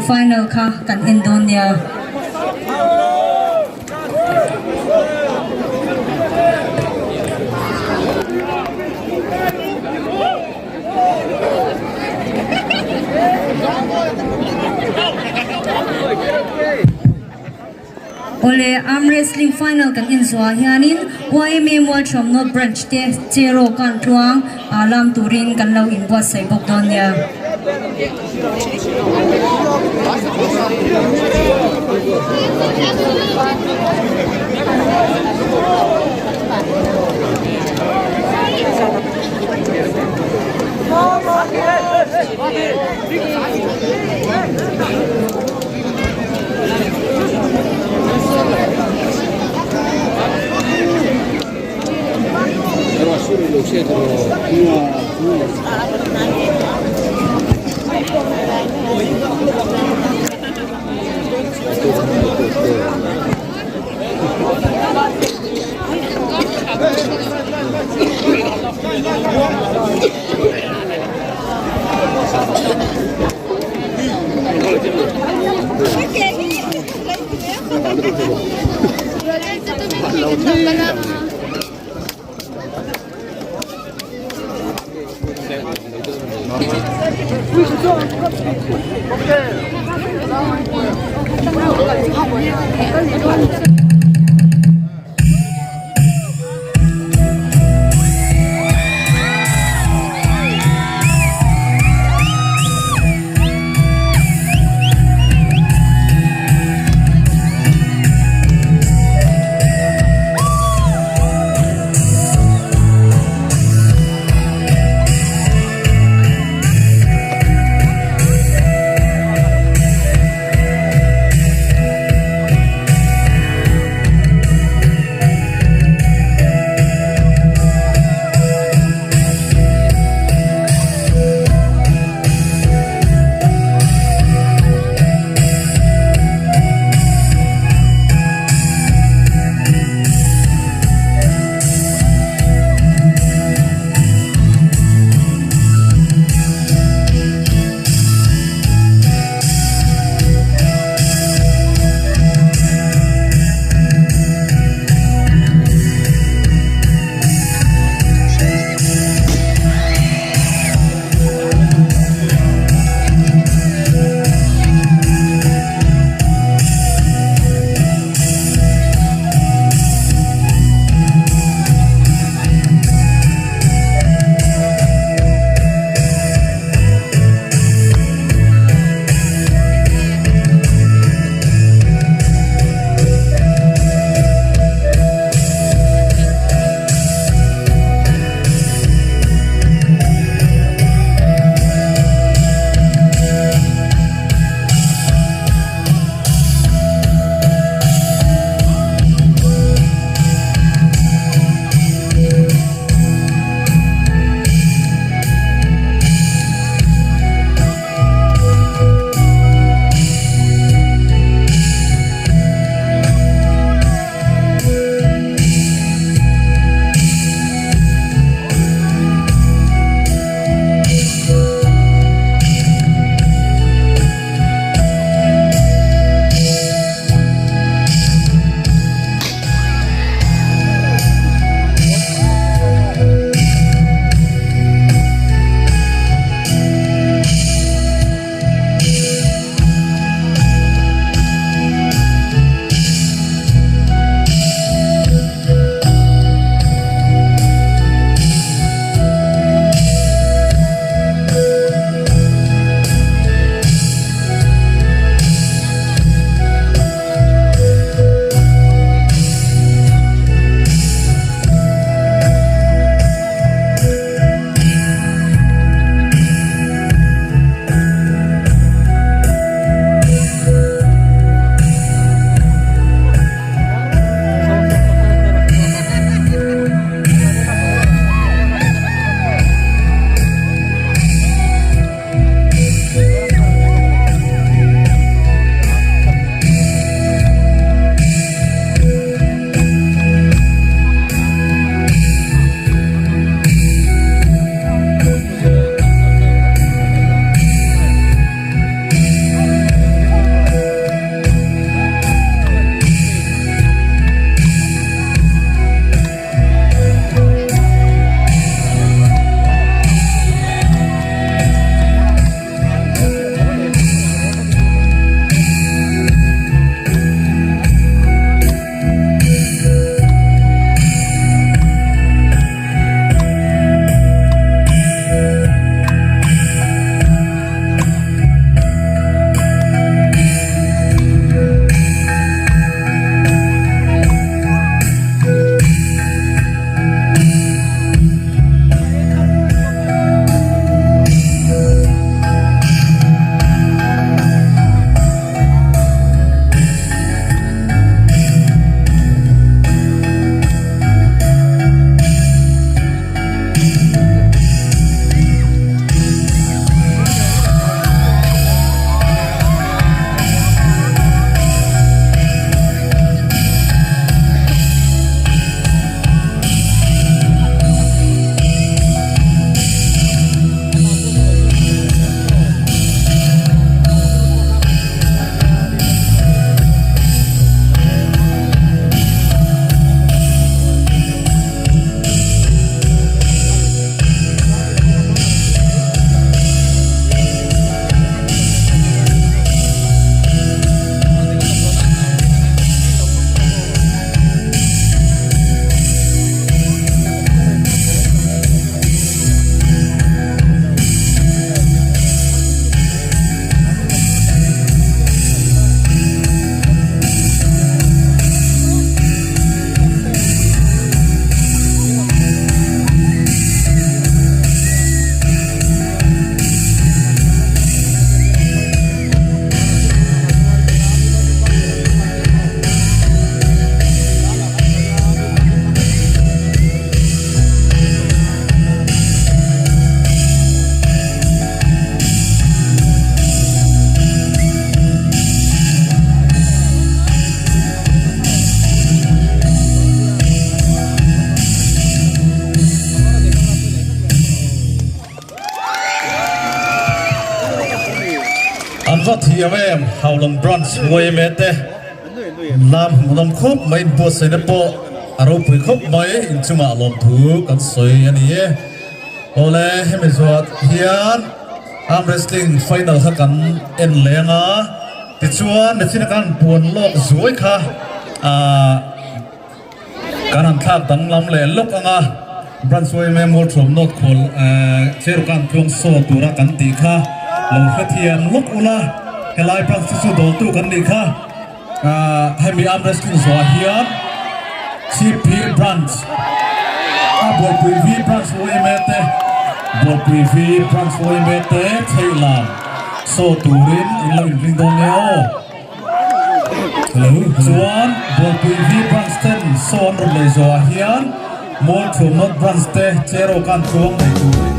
final kha kan en dawn nia. Awle, Arm Wrestling Final kan en zuah hianin YMA Mualṭhuam North Branch te Cheraw kan tluang ah lam turin kan lo inbuatsaih bawk dawn nia. va thiam em Haulawng Branch yma te lam hmuhnawm khawp mai inbuatsaihna pawh a ropui khawp mai inchungah lawmthu kan sawi a ni e. Awle hemi zuat hian arm wrestling final kha kan en leng a tichuan nichina kan puan lawk zuai kha ah Kan han thlak danglam leh lawk ang a, Branch yma Mualthuam North khawl Cherukan tluang saw tura kan tih kha lo hrethiam lawk ula, helai branch te chu dawltu kan nih kha. Hemi arm wrestling zawhah hian Chhipphir Branch a Bualpui V Branch yma te Bualpui V Branch yma te chheihlam saw turin in lo inring dawn nia aw. Chuan Bualpui V Branch ten saw an rawn lei zawhah hian Mualthuam North Branch te Cheraw kan tluang nei turin.